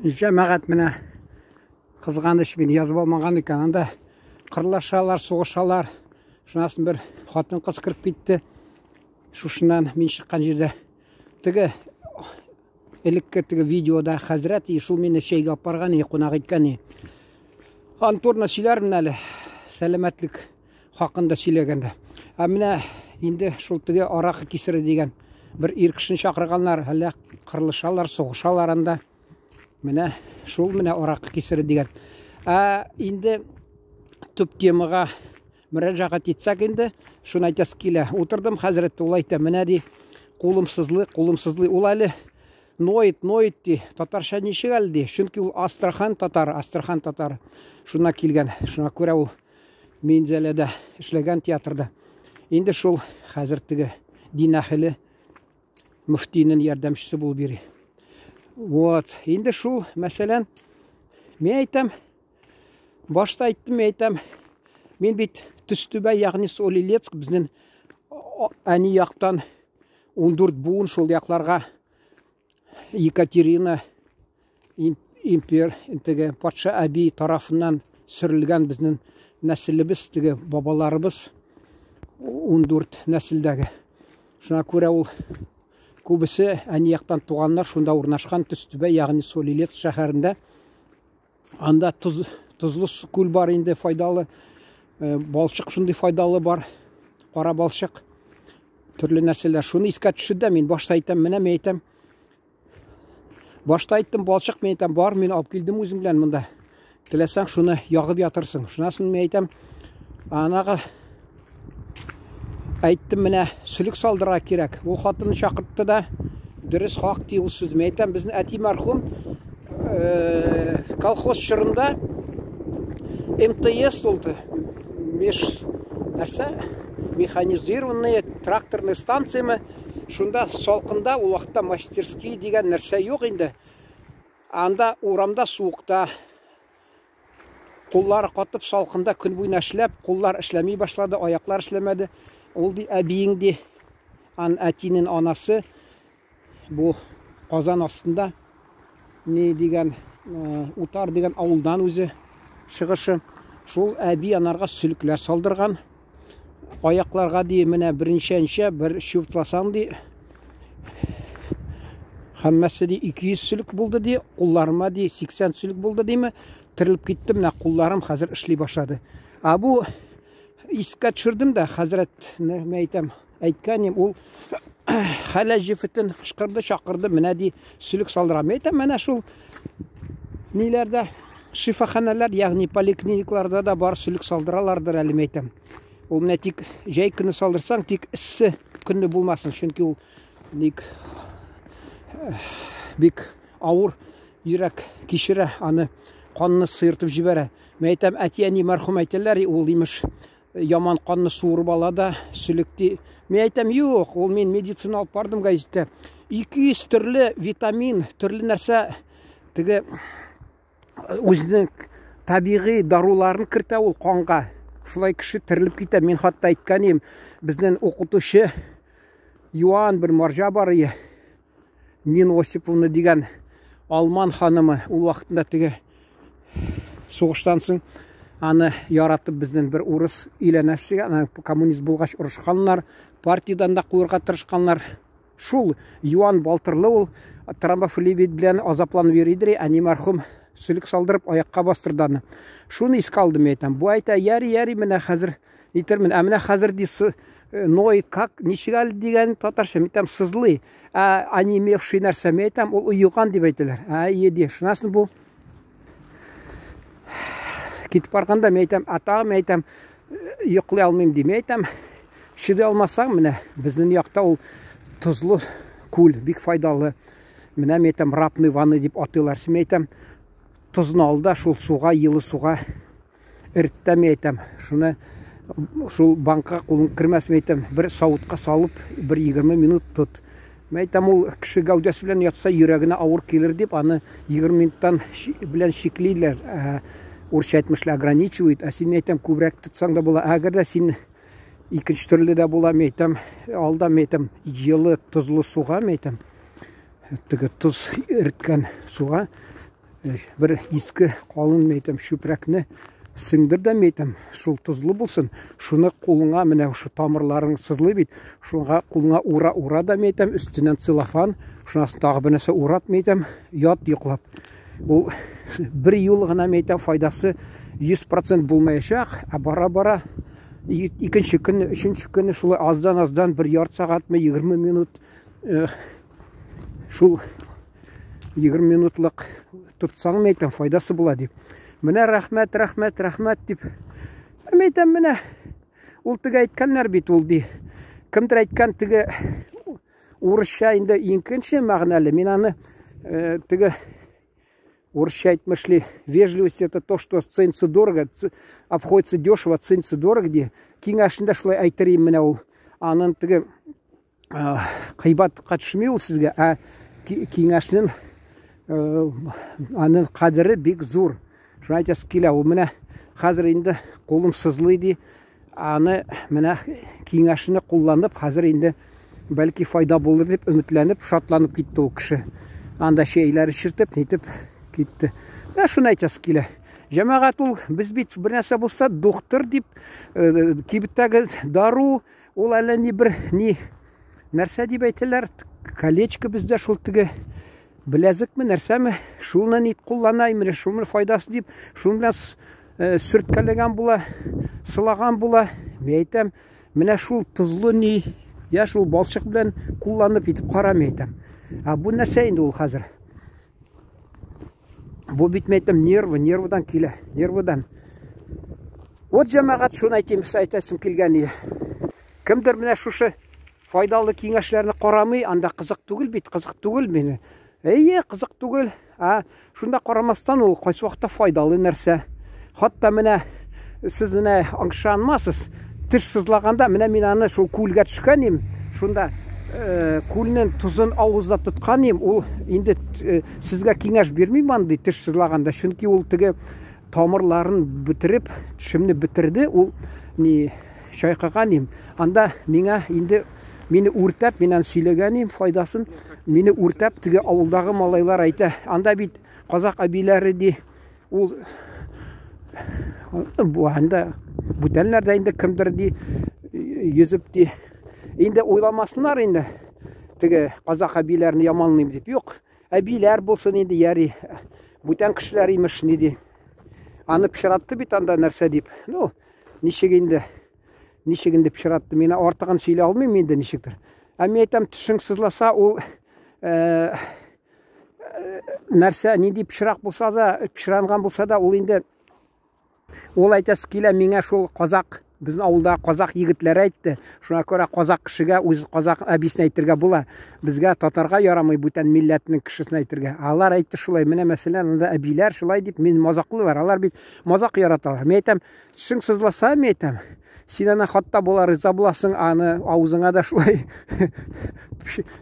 Җәмәгать, менә кызганыч, мин язып алмаган икән. Анда кырлашалар, сугышалар. Шуннан бер хатын-кыз кереп китте. Шушыннан мин чыккан җирдә. Теге элекке теге видеода хәзрәт и шул мине чәйгә апарган и кунак иткән и. Аны турында сөйләрмен әле. Сәламәтлек хакында сөйләгәндә. Ә менә инде шул теге аракы кисере дигән бер ир кешене чакырганнар, әллә кырылышалар, сугышалар анда. Менә шул менә аракы кисере дигән. Ә инде төп темага мөрәҗәгать итсәк инде, шуны әйтәсе килә. Утырдым, хәзрәт ул әйтә, менә ди, кулым сызлый, кулым сызлый. Ул әле ноет, ноет ди. Татарча ничек әле ди? Чөнки ул Астрахан татары, Астрахан татары. Шуннан килгән. Шуңа күрә ул Минзәләдә эшләгән театрда. Инде шул хәзер теге дин әһеле мөфтинең ярдәмчесе булып йөри. Вот. Инде шул, мәсәлән, мин әйтәм, башта әйттем, мин әйтәм, мин бит Төстүбә, ягъни Солилецк безнең әни яктан 14 буын шул якларга Екатерина импер, теге патша әби тарафыннан сөрелгән безнең нәселебез, теге бабаларыбыз 14 нәселдәге. Шуңа күрә ул күбесе әни яктан туганнар шунда урнашкан Төстүбә, ягъни Солилец шәһәрендә. Анда тоз, тозлы күл бар инде файдалы. Э, балчык шундый файдалы бар. Кара балчык. Төрле нәрсәләр. Шуны искә төшерде мин башта әйтәм, менә мин әйтәм. Башта әйттем, балчык мин әйтәм, бар, мин алып килдем үзем белән монда. Теләсәң шуны ягып ятырсың. Шуннан соң мин әйтәм, анага әйттем, менә сөлек салдырырга кирәк. Ул хатынны чакыртты да, дөрес хак ди ул сүз. Мин әйтәм, безнең әти мәрхүм э, колхоз чорында МТС булды. Меж нәрсә? Механизированные тракторные станцияме? Шунда салкында ул вакытта мастерский дигән нәрсә юк инде. Анда урамда суыкта куллары катып салкында көн буена эшләп, куллар эшләми башлады, аяклар эшләмәде. Ул ди әбиең ди, ан әтинең анасы бу Казан астында ни дигән э, Утар дигән авылдан үзе чыгышы. Шул әби анарга сөлекләр салдырган. Аякларга ди менә берничәнчә бер чуртласаң ди һәммәсе ди 200 сөлек булды ди, кулларыма ди 80 сөлек булды диме, терелеп киттем, менә кулларым хәзер эшли башлады. Ә бу искә төшердем дә, хәзрәтне әйтәм, әйткән ул хәләл җефетен кычкырды, чакырды, менә ди сөлек салдырам. Әйтәм, менә шул ниләрдә шифаханәләр, ягъни поликлиникларда да бар сөлек салдыралардыр әле, әйтәм. Ул менә тик җәй көне салдырсаң, тик эссе көнне булмасын, чөнки ул ник э, бик авыр йөрәк кичерә, аны канны сыертып җибәрә. Мен әйтәм, әти-әни мәрхүм әйтәләр, ул имеш яман канны суырып ала да сөлек ди. Мин әйтәм, юк, ул мин медицина алып бардым гәзиттә. 200 төрле витамин, төрле нәрсә теге үзенең табигый даруларын кертә ул канга. Шулай кеше терелеп китә. Мин хатта әйткән идем, безнең укытучы юан бер марҗа бар иде. Нина Осиповна дигән алман ханымы ул вакытында теге сугыштан соң аны яратып безнең бер урыс өйләнә аны коммунист булгач орышканнар, партиядан да куырга тырышканнар. Шул юан балтырлы ул тромбофлебит белән азапланып йөридер, әни мәрхүм сөлек салдырып аякка бастырды аны. Шуны искә алдым, әйтәм. Бу әйтә, яри, яри, менә хәзер Итермен. Ә менә хәзер ди э, ноет, как, ничек әле дигән татарча, мин әйтәм, сызлый. Ә онемевший нәрсә, мин әйтәм, ул оеган дип әйтәләр. Ә, ие ди. Шуннан соң бу китеп барганда мин әйтәм, ә тагы мин әйтәм, э, йоклый алмыйм ди. Мин әйтәм, чыдый алмасаң, менә безнең якта ул тозлы күл, бик файдалы. Менә мин әйтәм, рапный ванны дип атыйлар. Мин әйтәм, тозны ал да шул суга, елы суга эреттә мин әйтәм, шуны шул банкка кулың кермәс мин әйтәм, бер савытка салып, бер 20 минут тот. Мин әйтәм, ул кеше гәүдәсе белән ятса, йөрәгенә авыр килер дип, аны 20 минуттан белән чиклиләр. Ә, урысча әйтмешли ограничивают. Ә син, мин әйтәм, күбрәк тотсаң да була. Әгәр дә син икенче төрле дә була, мин әйтәм, алда, мин әйтәм, җылы тозлы суга, мин әйтәм, теге тоз эреткән суга. Бер иске калын, мәйтәм, чүпрәкне сеңдер дә, мәйтәм, шул тозлы булсын. Шуны кулыңа, менә шушы тамырларың сызлый бит, шуңа кулыңа ура-ура да, мәйтәм, өстеннән целлофан, шунасын тагы бер нәрсә урап, мәйтәм, ят йоклап. Ул бер юл гына, мәйтәм, файдасы 100% булмаячак, ә бара-бара икенче көнне, өченче көнне шулай аздан-аздан бер ярты сәгатьме, 20 минут шул 20 минутлык тотсаң, мәйтәм, файдасы була дип. Менә рәхмәт, рәхмәт, рәхмәт дип. Мәйтәм, менә ул теге әйткәннәр бит ул ди. Кемдер әйткән теге урысча инде икенче мәгънәле. Мин аны теге урысча әйтмешли, вежливость это то, что ценится дорого, обходится дешево, ценится дорого ди. Киңәшендә шулай әйтер идем менә ул. Аның теге кыйбатка төшми ул сезгә, ә киңәшнең аның кадере бик зур. Шуны әйтәсе килә, ул менә хәзер инде кулым сызлый ди. Аны менә киңәшне кулланып, хәзер инде бәлки файда булыр дип өметләнеп, шатланып китте ул кеше. Анда чәйләр эчертеп, нитеп китте. Менә шуны әйтәсе килә. Җәмәгать ул без бит бер нәрсә булса, доктор дип, кибеттәге дару, ул әллә ни бер ни нәрсә дип әйтәләр, колечко бездә шул теге беләзекме, нәрсәме, шуны ни куллана, менә шуның файдасы дип, шуны белән сөрткәләгән була, сылаган була. Мин әйтәм, менә шул тозлы ни, я шул балчык белән кулланып итеп кара, мин әйтәм. Ә бу нәрсә инде ул хәзер? Бу бит, мин әйтәм, нервы, нервыдан килә, нервыдан. Вот җәмәгать, шуны әйтим, әйтәсем килгән иде. Кемдер менә шушы файдалы киңәшләрне карамый, анда кызык түгел бит, кызык түгел мине. Әйе, кызык түгел. А шунда карамастан ул кайсы вакытта файдалы нәрсә. Хатта менә сез менә аңшанмасыз, теш сызлаганда менә мин аны шул күлгә төшкән идем, шунда күлнең тузын авызда тоткан идем, ул инде сезгә киңәш бирмим андый теш сызлаганда, чөнки ул теге тамырларын бетереп, тешемне бетерде, ул ни чайкаган идем. Анда миңа инде мине үртәп, мин аны сөйләгән идем файдасын. Мине үртәп теге авылдагы малайлар әйтә. Анда бит казак әбиләре ди, ул бу анда бүтәннәр дә инде кемдер ди йөзеп ди. Инде уйламасыннар инде теге казак әбиләрне яманлыйм дип. Юк, әбиләр булсын инде яри. Бүтән кешеләр имеш ни ди. Аны пычратты бит анда нәрсә дип. Ну, ничек инде? Ничек инде пычратты? Мин артыгын сөйли алмыйм инде ничектер. Ә мин әйтәм, тешең сызласа, ул нәрсә, нинди пычрак булса да, пычранган булса да, ул инде ул әйтәсе килә миңа шул казак, безнең авылда казак егетләре әйтте. Шуңа күрә казак кешегә үз казак әбисен әйтергә була. Безгә татарга ярамый бүтән милләтнең кешесен әйтергә. Алар әйтте шулай, менә мәсәлән, анда әбиләр шулай дип мин мазаклыйлар. Алар бит мазак яраталар. Мин әйтәм, тешең сызласа, мин әйтәм, син ана хатта була риза буласың, аны авызыңа да шулай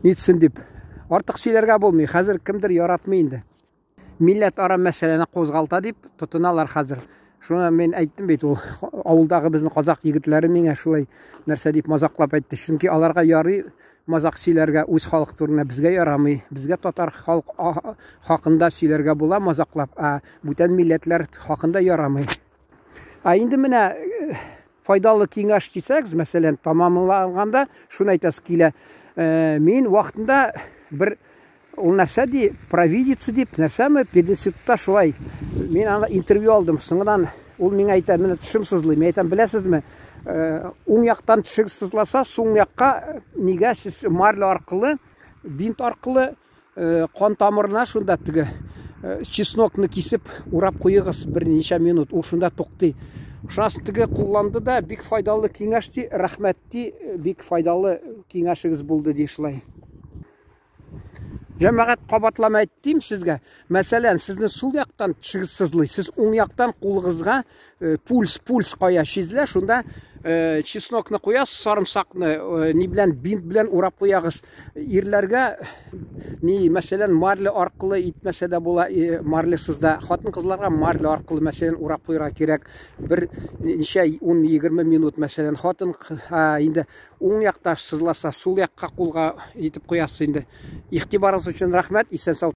нитсен дип. Артык сөйләргә булмый. Хәзер кемдер яратмый инде. Милләт ара мәсьәләне кузгалта дип тотыналар хәзер. Шуны мин әйттем бит, ул авылдагы безнең казак егетләре миңа шулай нәрсә дип мазаклап әйтте. Чөнки аларга ярый мазак сөйләргә үз халык турында, безгә ярамый. Безгә татар халык хакында сөйләргә була мазаклап, ә бүтән милләтләр хакында ярамый. Ә инде менә файдалы киңәш дисәгез, мәсәлән, тамамланганда шуны әйтәсе килә. Мин вакытында бер ул нәрсә ди, провидица дип, нәрсәме, пединститутта шулай. Мин анда интервью алдым. Соңыннан ул миңа әйтә, менә тешем сызлый. Мин әйтәм, беләсезме, уң яктан тешегез сызласа, сул якка нигә сез марля аркылы, бинт аркылы кан тамырына шунда теге чеснокны кисеп урап куегыз берничә минут, ул шунда туктый. Шуннан теге кулланды да, бик файдалы киңәш ди, рәхмәт ди, бик файдалы киңәшегез булды ди шулай. Җәмәгать, кабатлама әйттем сезгә. Мәсәлән, сезне сул яктан тешегез сызлый, сез уң яктан кулыгызга пульс, пульс кая сизелә, шунда чеснокны куясыз, сарымсакны ни белән, бинт белән урап куягыз. Ирләргә ни, мәсәлән, марля аркылы итмәсә дә була, марлесыз да. Хатын-кызларга марля аркылы, мәсәлән, урап куярга кирәк. Бер ничә 10-20 минут, мәсәлән, хатын инде уң якта сызласа, сул якка кулга итеп куясыз инде. Игътибарыгыз өчен рәхмәт, исән сау.